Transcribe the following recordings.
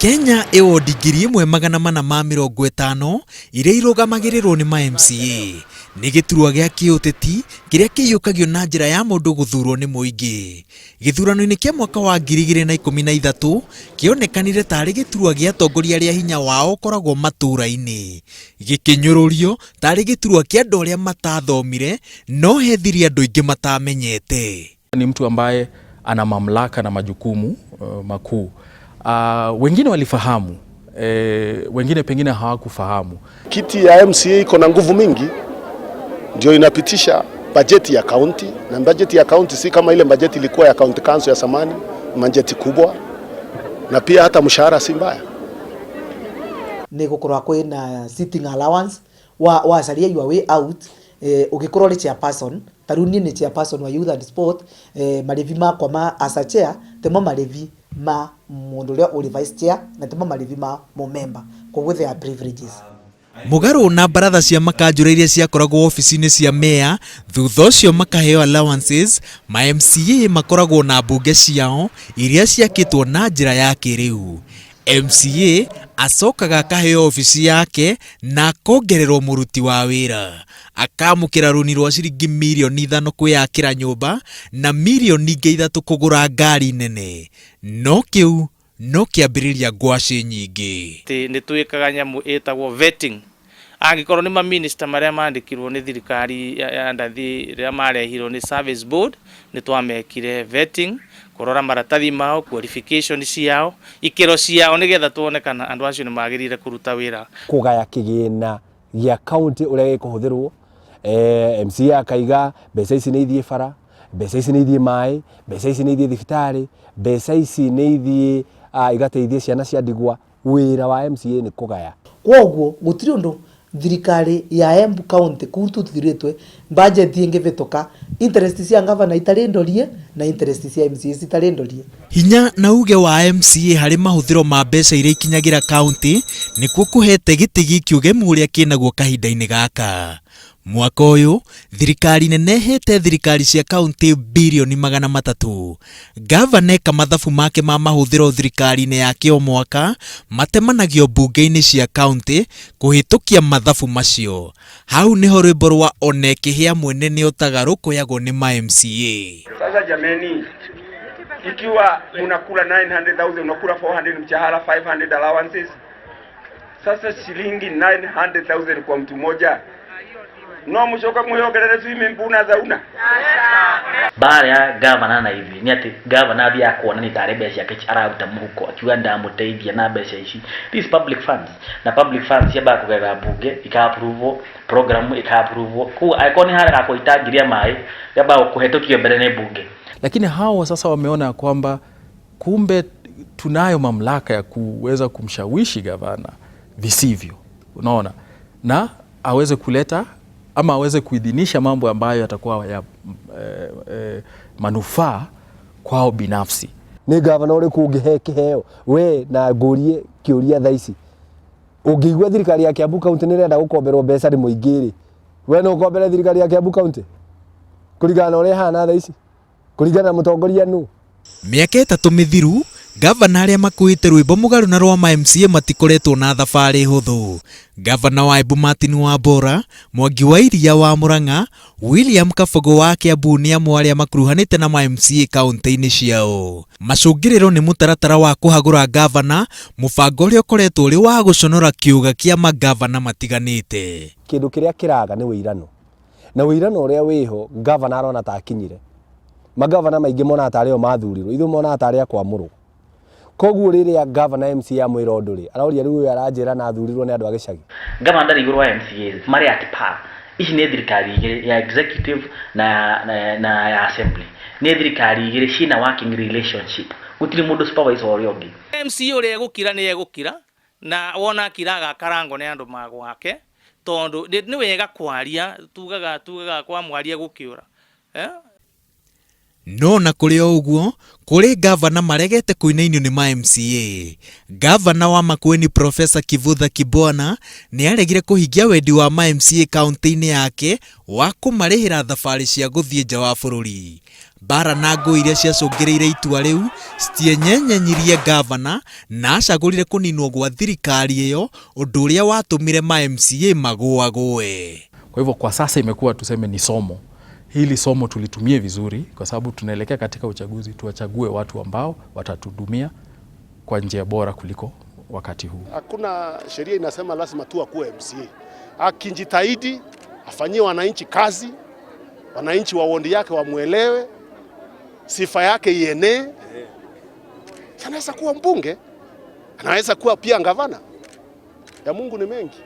Kenya ĩ wondi 1450 iria irũgamagĩrĩrwo nĩ ma MCA. Nĩ gĩturwa gĩa kĩũteti kĩrĩa kĩiyũkagio na njĩra ya mũndũ gũthurwo nĩ mũingĩ. Gĩthurano-inĩ kĩa mwaka wa 2013 kĩonekanire tarĩ gĩturwa gĩa atongoria arĩa hinya wao ũkoragwo matũũra-inĩ. Gĩkĩnyũrũrio tarĩ gĩturwa kĩa andũ arĩa matathomire no he thiri andũ aingĩ matamenyete. Ni mtu ambaye ana mamlaka na majukumu makuu. Wengine walifahamu, wengine pengine hawakufahamu. Kiti ya MCA iko na nguvu mingi, ndio inapitisha bajeti ya kaunti, na bajeti ya kaunti si kama ile bajeti ilikuwa ya county council ya zamani, bajeti kubwa, na pia hata mshahara si mbaya. Nä gå korwo kwä na sitting allowance wa wacaria your way out, ũgĩkorwo ũrĩ chairperson. Ta rĩu niĩ nĩ chairperson wa youth and sport, marĩvi makwa ma as a chair timo marĩvi ma mũndũ ũrĩa ũrĩ vice chair na timo marĩvi ma mũmemba, koguo there are privileges. Mũgarũ na baratha cia makanjũra iria ciakoragwo obici-inĩ cia meya thutha ũcio makaheo allowances, ma MCA makoragwo na mbunge ciao iria ciakĩtwo na njĩra ya kĩrĩu. MCA acokaga akaheo obici yake na akongererwo mũruti wa wĩra, akamũkĩra rũni rwa ciringi mirioni 5 kwĩyakĩra nyũmba na mirioni ingĩ 3 kũgũra ngari nene. No kĩu no kĩambĩrĩria ngwacĩ nyingĩ. Atĩ nĩ twĩkaga nyamũ ĩtagwo vetting angĩkorwo nĩ maminista marĩa mandĩkirwo nĩ thirikari ya ndathi rĩrĩa marehirwo nĩ service board, nĩ twamekire vetting kũrora maratathi mao, qualification ciao, ikĩro ciao, nĩgetha tuone kana andũ acio nĩ magĩrĩire kũruta wĩra. Kũgaya kĩgĩna gĩa kaunti ũrĩa gĩkũhũthĩrwo, MCA akaiga mbeca ici nĩ ithiĩ bara, mbeca ici nĩ ithiĩ maĩ, mbeca ici nĩ ithiĩ thibitarĩ, mbeca ici nĩ ithiĩ igateithie ciana cia ndigwa. Wĩra wa MCA nĩ kũgaya. Kwoguo gũtirĩ ũndũ thirikari ya Embu County kũu tũthirĩtwe budget ĩngĩbĩtũka interest cia gavana itarĩ ndorie na interest cia MCA citarĩ ndorie. Hinya na uge wa MCA harĩ mahũthĩro ma mbeca iria ikinyagĩra kaunti nĩkuo kũhete gĩtĩ gĩkĩ ũgemu ũrĩa kĩnaguo kahinda-inĩ gaka. Mwaka ũyũ thirikari nene ĩhete thirikari cia kaunti birioni 300. Gavana eka mathabu make ma mahũthĩro thirikari-inĩ yake o mwaka matemanagio mbunge-inĩ cia kaunti kũhĩtũkia mathabu macio. Hau nĩho rwĩmbo rwa one kĩhĩa mwene nĩotaga rũkoyagwo nĩ ma MCA. Sasa jameni, ikiwa unakula 900,000, unakula 400 mshahara, 500 allowances, sasa shilingi 900,000 kwa mtu mmoja, no mushoka muyogerere swimming pool na sauna. Mbara ya gavana na ithuĩ nĩ atĩ gavana athiaga kuonania tarĩ mbeca ciake araruta mũhuko akiuga ndamũteithia na mbeca ici. This is public funds, na public funds ciambaga kũgerera mbunge, ika-approve program, ika-approve. Koguo angĩkorwo nĩ harĩa gakwo itangi rĩa maĩ, rĩambaga kũhetũkio mbere nĩ mbunge. Lakini hawa sasa wameona kwamba kumbe tunayo mamlaka ya kuweza kumshawishi gavana visivyo, unaona, na aweze kuleta ama aweze kuidhinisha mambo ambayo yatakuwa ya manufaa kwao binafsi. Nĩ gavana ũrĩkũ ũngĩhe kĩheo we na ngũrie kĩũria thaa ici, ũngĩigua thirikari ya Kiambu County nĩ ĩrenda gũkomberwo mbeca nĩ mũingĩ rĩ, we no ũkombere thirikari ya Kiambu County kũringana na ũrĩa ĩhana thaa ici, kũringana na mũtongoria nũ? Mĩaka 3 mĩthiru, gavana arĩa makuĩte rwĩmbo mũgarũ na rwa ma MCA matikoretwo na thabarĩ hũthũ. Gavana wa Embu Martin Wambora, Mwangi wa Iria wa Murang'a, William Kabogo wa Kiambu nĩ amwe arĩa makuruhanĩte na ma MCA kaunti-inĩ ciao. Macũngĩrĩro nĩ mũtaratara wa kũhagũra gavana, mũbango ũrĩa ũkoretwo ũrĩ wa gũconora kĩũga kĩa magavana matiganĩte. Kĩndũ kĩrĩa kĩraga nĩ wĩirano, na wĩirano ũrĩa wĩho gavana arona ta akinyire. Magavana maingĩ monaga tarĩ o mathurirwo, ithuĩ monaga tarĩ a kwamũrwo. Koguo rĩrĩa gavana MCA amwĩra ũndũ rĩ, aroria rĩu ũyũ aranjĩra na athurirwo nĩ andũ a gĩcagi. Gavana ndarĩ igũrũ wa MCAs, marĩ at par. Ici nĩ thirikari igĩrĩ, ya executive na ya assembly, nĩ thirikari igĩrĩ ciĩna working relationship. Gũtirĩ mũndũ supervisor ũrĩa ũngĩ. MCA ũrĩa egũkira nĩ egũkira, na wona akira agakarangwo nĩ andũ magwake, tondũ nĩ wega kwaria, tugaga kwa mwaria gũkĩũra, eh? No ona kũrĩ o ũguo, kũrĩ ngavana maregete kũinainio nĩ ma MCA. Ngavana wa Makueni Professor Kivutha Kibwana nĩ aregire kũhingia wendi wa ma MCA kaũntĩ-inĩ yake wa kũmarĩhĩra thabarĩ cia gũthiĩ nja wa bũrũri. Mbara na ngũĩ iria ciacũngĩrĩire itua rĩu citienyenyenyirie ngavana na acagũrire kũninwo gwa thirikari ĩyo ũndũ ũrĩa watũmire ma MCA magũagũe. Kwa hivyo kwa sasa imekuwa tuseme ni somo. Hili somo tulitumie vizuri kwa sababu tunaelekea katika uchaguzi, tuwachague watu ambao watatuhudumia kwa njia bora kuliko wakati huu. Hakuna sheria inasema lazima tu akuwe MCA. Akijitahidi afanyie wananchi kazi, wananchi wa wodi yake wamwelewe, sifa yake ienee, anaweza kuwa mbunge, anaweza kuwa pia gavana. Ya Mungu ni mengi.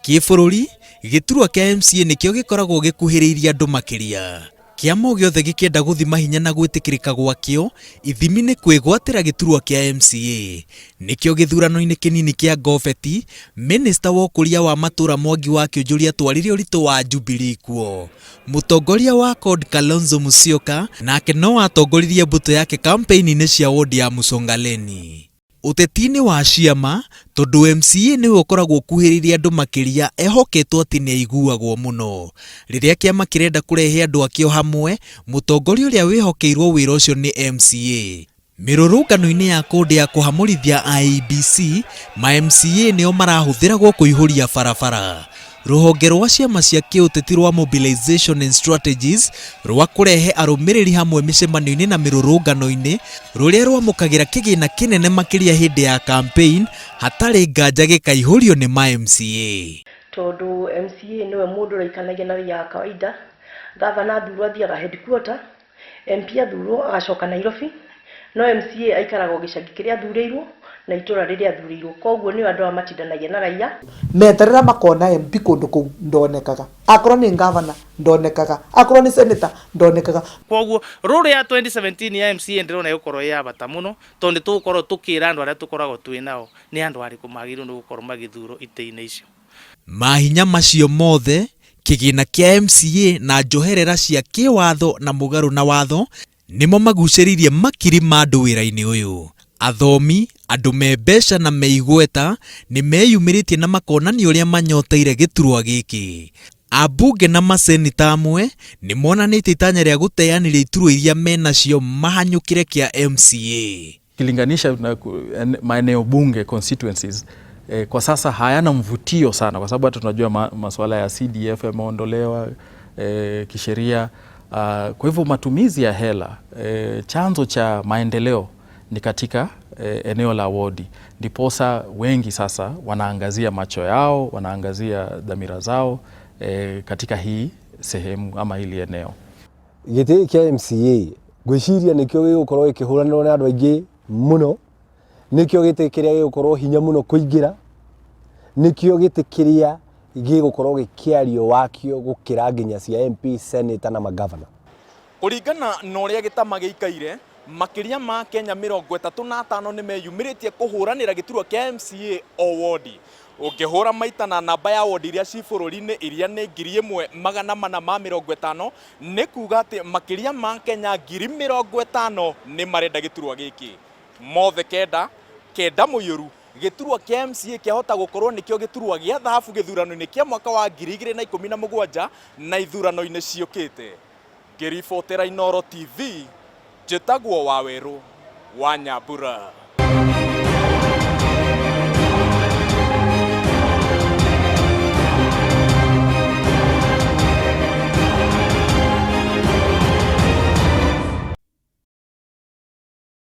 Kĩbũrũri, gĩturwa kĩa MCA nĩkĩo gĩkoragwo gĩkuhĩrĩirie andũ makĩria. Kĩama o gĩothe gĩkĩenda gũthima hinya na gwĩtĩkĩrĩka gwakĩo, ithimi nĩ kwĩgwatĩra gĩturwa kĩa MCA. Nĩkĩo gĩthurano-inĩ kĩnini kĩa Ngobeti, minista wa ũkũria wa matũra Mwangi wa Kĩũnjũri atwarire ũritũ wa Jubilee kuo. Mũtongoria wa CORD Kalonzo Musyoka nake no atongoririe mbũtũ yake kampeini-inĩ cia wodi ya Musongaleni. Ũteti-inĩ wa ciama, tondũ MCA nĩwe ũkoragwo ũkuhĩrĩirie andũ makĩria ehoketwo atĩ nĩ aiguagwo mũno. Rĩrĩa kĩama kĩrenda kũrehe andũ akĩo hamwe, mũtongoria ũrĩa wĩhokeirwo wĩra ũcio nĩ MCA. Mĩrũrũngano-inĩ ya kũndĩ ya kũhamũrithia IEBC, ma MCA nĩo marahũthĩragwo kũihũria barabara. Rũhonge rwa ciama cia kĩũteti rwa Mobilization and Strategies rwa kũrehe arũmĩrĩri hamwe mĩcemanio-inĩ na mĩrũrũngano-inĩ rũrĩa rwamũkagĩra kĩgĩna kĩnene makĩria hĩndĩ ya campaign hatarĩ nganja gĩkaihũrio nĩ ma MCA. Tondu MCA niwe mundu ũraikanagia na raia wa kawaida. Gavana athurwo athiaga headquarter, MP athurwo agacoka Nairobi, no MCA aikaraga o gĩcagi kĩrĩa athurĩirwo na itũra rĩrĩa athurĩirwo, koguo nĩo andũ aya matindanagia na raia. Meterera makona MP kũndũ kũu ndonekaga, akorwo nĩ gavana ndonekaga, akorwo nĩ senator ndonekaga. Koguo rũrũ ya 2017 ya MCA ndĩrona ĩgũkorwo ĩ ya bata mũno, tondũ nĩ tũgũkorwo tũkĩra andũ arĩa tũkoragwo twĩ nao nĩ andũ arĩkũ magĩrĩirwo nĩ gũkorwo magĩthurwo itĩ-inĩ icio. Mahinya macio mothe, kĩgĩna kĩa MCA na njoherera cia kĩwatho na mũgarũ na watho nĩmo magucĩrĩirie makiri ma andũ wĩra-inĩ ũyũ. Athomi, andũ me mbeca na me igweta nĩ meyumĩrĩtie na makonania ũrĩa manyoteire gĩturwa gĩkĩ. Ambunge na masenita amwe nĩ monanĩtie itanya rĩa gũteanĩria iturwa iria menacio mahanyũkĩre kĩa MCA. Ukilinganisha na maeneo bunge constituencies, kwa sasa hayana mvutio sana kwa sababu hata tunajua masuala ya CDF yameondolewa kisheria. Kwa hivyo matumizi ya hela, chanzo cha maendeleo ni katika eneo la wodi. Ndiposa wengi sasa wanaangazia macho yao, wanaangazia dhamira zao katika hii sehemu ama hili eneo. Gĩtĩ kĩa MCA ngwĩciria nĩkĩo gĩgũkorwo gĩkĩhũranĩrwo nĩ andũ aingĩ mũno, nĩkĩo gĩtĩ kĩrĩa gĩgũkorwo hinya mũno kũingĩra, nĩkĩo gĩtĩ kĩrĩa gĩgũkorwo gĩkĩario wakĩo gũkĩra nginya cia MP, senator na magavana. Kũringana na ũrĩa gĩtama gĩikaire, makĩria ma Kenya 35 nĩ meyumĩrĩtie kũhũranĩra gĩturwa kĩa MCA o wodi. Ũngĩhũra maita na namba ya wodi iria ci bũrũri-inĩ iria nĩ 1450, nĩ kuga atĩ makĩria ma Kenya 50,000 nĩ marenda gĩturwa gĩkĩ. Mothe kenda, kenda mũiyũru, gĩturwa kĩa MCA kĩahota gũkorwo nĩkĩo gĩturwa gĩa thahabu gĩthurano-inĩ kĩa mwaka wa 2017 na ithurano-inĩ ciũkĩte. Ngĩribotera Inooro TV, njĩtagwo Wawerũ wa Nyambura.